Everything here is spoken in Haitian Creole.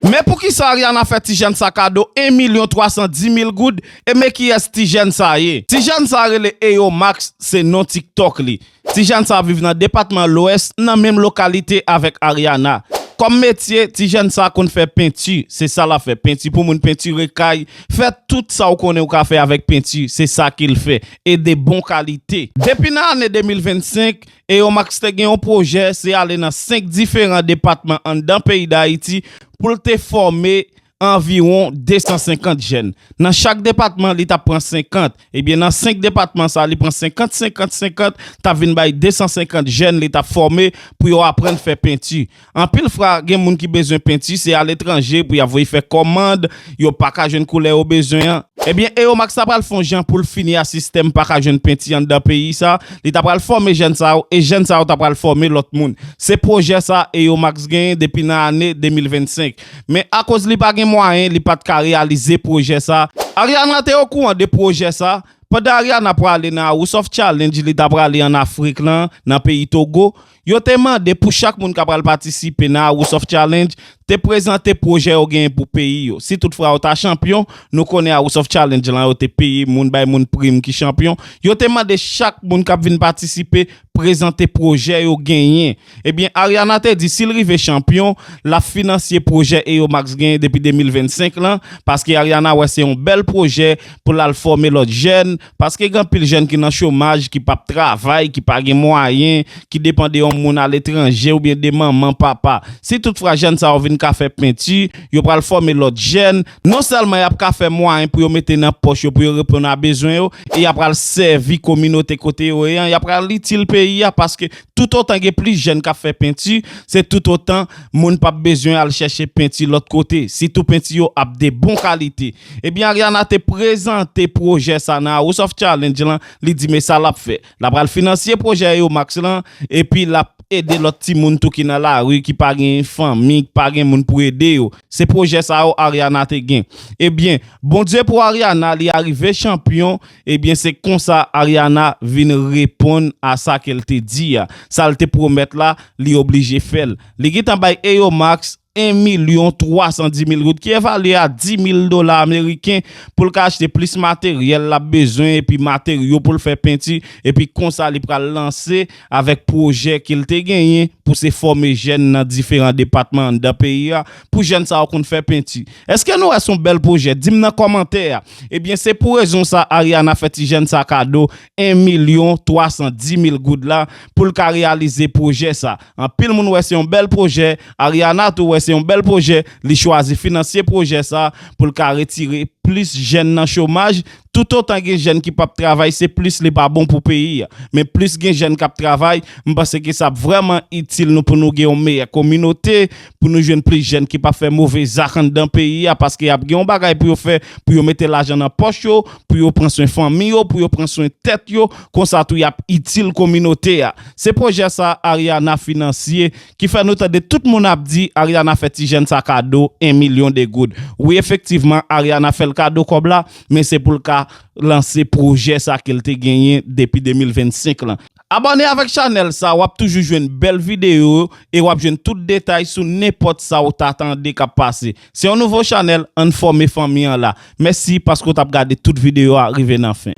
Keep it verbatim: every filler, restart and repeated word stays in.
Men poukisa Ariana fè ti jèn sa kado en milyon twa san di mil goud, e men kiyès ti jèn sa ye? Ti jèn sa rele Eyo Max, se non TikTok li. Ti jèn sa viv nan depatman Lwès, nan menm lokalite avèk Ariana. Kòm metye, ti jèn sa konn fè penti, se sa l ap fè, penti pou moun, pentire kay, fè tout sa w konnen w ka fè avèk penti, se sa ke l fè, e de bon kalite. Depi nan ane de mil vennsenk, Eyo Max te gen yon pwojè, se ale nan senk diferan depatman anndan peyi Dayiti pou l te fòme anviwon de san senkant jèn. Nan chak depatman, li t ap pran senkant. Ebyen, nan senk depatman sa, li pran senkant, senkant, senkant, t ap vin bay de san senkant jèn li t ap fòme pou yo aprann fè penti. Anpil fwa, gen moun ki bezwen penti, se aletranje pou y ap voye fè kòmand, yo pa ka jwenn koulè yo bezwen an. Ebyen, Eyo Max ta pral fè yon jan pou l fini a sistèm pa ka jwenn penti anndan peyi sa, li ta pral fòme jèn sa yo, e jèn sa yo ta pral fòme lòt moun. Se pwojè sa Eyo Max genyen depi nan ane de mil vennsenk. Men akoz li pa gen mwayen, li pa t ka reyalize pwojè sa. Ariana te okouran de pwojè sa. Pandan Ariana prale nan House of Challenge, li ta prale ann Afrik lan, nan peyi Togo, yo te mande pou chak moun k ap pral patisipe nan House of Challenge te prezante pwojè yo genyen pou peyi yo. Si toutfwa yo ta chanpyon, nou konnen House of Challenge lan, yo te peye moun, bay moun prim ki chanpyon. Yo te mande chak moun k ap vin patisipe prezante pwojè yo genyen. Ebyen, Ariana te di si l rive chanpyon, l ap finansye pwojè Eyo Max genyen depi de mil vennsenk lan, paske Ariana wè se yon bèl pwojè pou l al fòme lòt jèn, paske gen anpil jèn ki nan chomaj, ki p ap travay, ki pa gen mwayen, ki depann de yon moun aletranje oubyen de manman, papa. Si toutfwa jèn sa yo vin ka fè penti, yo pral fòme lòt jèn, non sèlman y ap ka fè mwayen pou yo mete nan pòch yo, pou yo reponn a bezwen yo, e y ap pral sèvi kominote kote yo ye an, y ap pral itil peyi a, paske toutotan gen plis jèn k ap fè penti, se toutotan moun p ap bezwen al chèche penti lòt kote, sitou penti yo ap de bon kalite. Ebyen, Ariana te prezante pwojè sa nan House of Challenge lan, li di men sa l ap fè. L ap pral finansye pwojè Eyo Max lan, epi l ap ede lòt timoun tou ki nan lari, ki pa gen fanmi, ki pa gen moun pou ede yo. Se pwojè sa yo Ariana te gen. Ebyen, Bondye pou Ariana, li arive chanpyon, ebyen, se konsa Ariana vin reponn a sa ke l te di a. Sa l te pwomèt la, li oblije fè l. Li gentan bay Eyo Max en milyon twa san di mil goud, ki evalye a di mil dola ameriken, pou l ka achte plis materyèl l ap bezwen, epi materyo pou l fè penti, epi konsa li pral lanse avèk pwojè ke l te genyen pou se fòme jèn nan diferan depatman anndan peyi a, pou jèn sa yo konn fè penti. Èske nou wè se yon bèl pwojè? Di m nan kòmantè a. Ebyen, se pou rezon sa Ariana fè ti jèn sa kado en milyon twa san di mil goud la pou l ka reyalize pwojè sa. Anpil moun wè se yon bèl pwojè, Ariana tou wè se yon bèl pwojè, li chwazi finansye pwojè sa pou l ka retire plis jèn nan chomaj. Toutotan gen jèn ki p ap travay, se plis li pa bon pou peyi a. Men plis gen jèn k ap travay, m panse ke sa ap vrèman itil nou pou nou gen yon meyè kominote, pou nou jwenn plis jèn ki p ap fè move zak anndan peyi a, paske y ap gen yon bagay pou yo fè, pou yo mete lajan nan pòch yo, pou yo pran swen fanmi yo, pou yo pran swen tèt yo, konsa tou y ap itil kominote a. Se pwojè sa Ariana finansye, ki fè nou tande tout moun ap di Ariana fè ti jèn sa kado en milyon de goud. Wi, efektivman, Ariana fè l kado kòb la, men se pou l ka lanse pwojè sa ke l te genyen depi de mil vennsenk lan. Abòne avèk chanèl sa, w ap toujou jwenn bèl videyo e w ap jwenn tout detay sou nenpòt sa w ta tande k ap pase. Se yon nouvo chanèl, ann fòme fanmi an la. Mèsi paske w t ap gade tout videyo a rive nan fen.